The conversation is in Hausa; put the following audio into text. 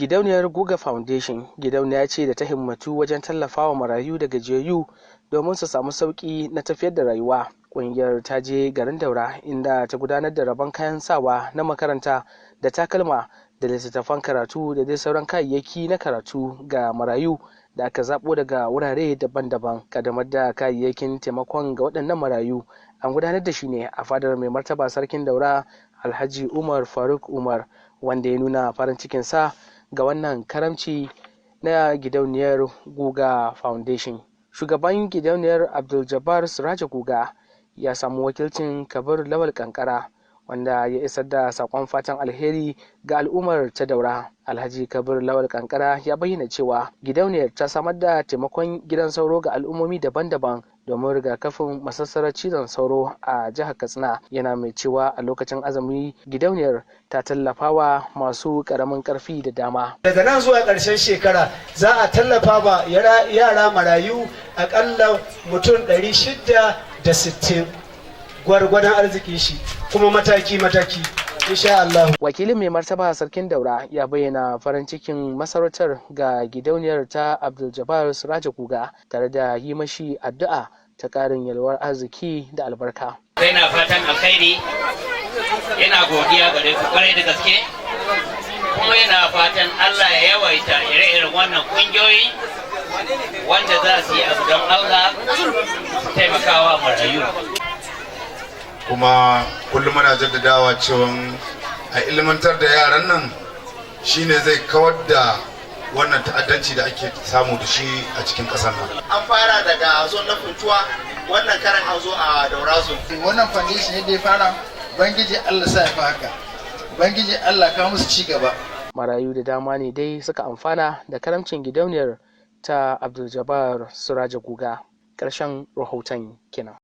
Gidauniyar Guga Foundation gidauniya ce da ta himmatu wajen tallafawa marayu da gajiyayyu domin su samu sauƙi na tafiyar da rayuwa. Ƙungiyar ta je garin Daura, inda ta gudanar da rabon kayan sawa na makaranta da takalma da littattafan karatu da dai sauran kayayyaki na karatu ga marayu da aka zaɓo daga wurare daban-daban. Ƙaddamar da kayayyakin taimakon ga waɗannan marayu an gudanar da shi ne a fadar Mai Martaba Sarkin Daura, Alhaji Umar Faruk Umar, wanda ya nuna farin cikinsa ga wannan karamci na gidauniyar Guga Foundation. Shugaban gidauniyar, Abdul-Jabbar Siraja Guga, ya samu wakilcin Kabir Lawal Kankara, wanda ya isar da sakon fatan alheri ga al'ummar ta Daura. Alhaji Kabir Lawal Kankara ya bayyana cewa gidauniyar ta samar da taimakon gidan sauro ga al'ummomi daban-daban domin rigakafin masassarar cizon sauro a jihar Katsina. Yana mai cewa a lokacin azumi gidauniyar ta tallafawa masu karamin karfi da dama. Daga nan zuwa ƙarshen shekara za a tallafa ba yara marayu akalla mutum 660, gwargwadon arziki shi, kuma mataki-mataki, insha Allah. Wakilin Mai Martaba Sarkin Daura ya bayyana farin cikin masarautar ga gidauniyar ta Abdul-Jabbar Siraja Guga, tare da yi mashi addu'a ta ƙarin yalwar arziki da albarka. Yana fatan alkhairi, yana godiya gare ku kwarai da gaske, kuma yana fatan Allah ya yawaita ire-iren wannan kungiyoyi wanda za su yi abu don Allah, su taimakawa marayu. Kuma kullum muna jaddadawa cewa a ilmantar da yaran nan shine zai kawar da wannan ta'addanci da ake samu da shi a cikin ƙasar nan. An fara daga zone na Funtuwa, wannan karan an zo a Daura zone. Wannan foundation yadda ya fara, Ubangiji Allah sa ya fi haka. Ubangiji Allah kawo musu ci gaba. Marayu da dama ne dai suka amfana da karamcin gidauniyar ta Abdul-Jabbar Siraja Guga. Ƙarshen rahoton kenan.